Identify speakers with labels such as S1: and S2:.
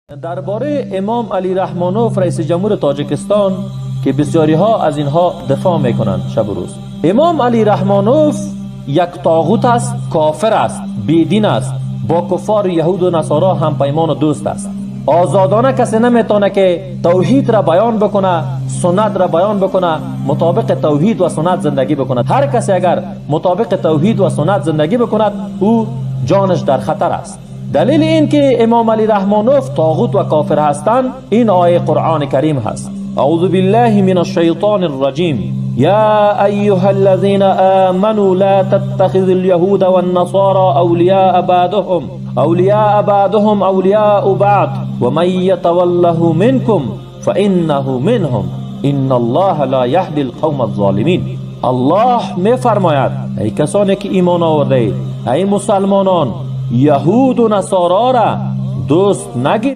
S1: Дар бораи Имом Алӣ Раҳмонов, раиси ҷумҳури Тоҷикистон, ки бисёриҳо аз инҳо дифоъ мекунанд шабу рӯз. Имом Алӣ Раҳмонов як тоғут аст, кофир аст, бедин аст, бо куффори яҳуду насоро ҳампаймону дӯст аст. Озодона касе наметавонад, ки тавҳид ра баён бикунад, суннат ра баён бикунад, мутобиқи тавҳид ва суннат зиндагӣ бикунад. Ҳар касе агар мутобиқи тавҳид ва суннат зиндагӣ бикунад, ӯ ҷонаш дар хатар аст. Далели ин ки Имом Алӣ Раҳмонов тоғут ва кофир ҳастанд, ин ояи Қуръони Карим ҳаст. Аъузу биллаҳи минаш шайтонир раҷим. Я айюҳаллазина аману ла таттахизул яҳуда ван насора авлияа баъдуҳум авлияа баъдуҳум авлияу баъд ва ман ятаваллаҳу минкум фаиннаҳу минҳум инналлоҳа ла яҳдил қавмаз золимин. Аллоҳ мефармояд: эй касоне ки имон овардаед, эй мусалмонон, яҳуду насорора дӯст нагиред.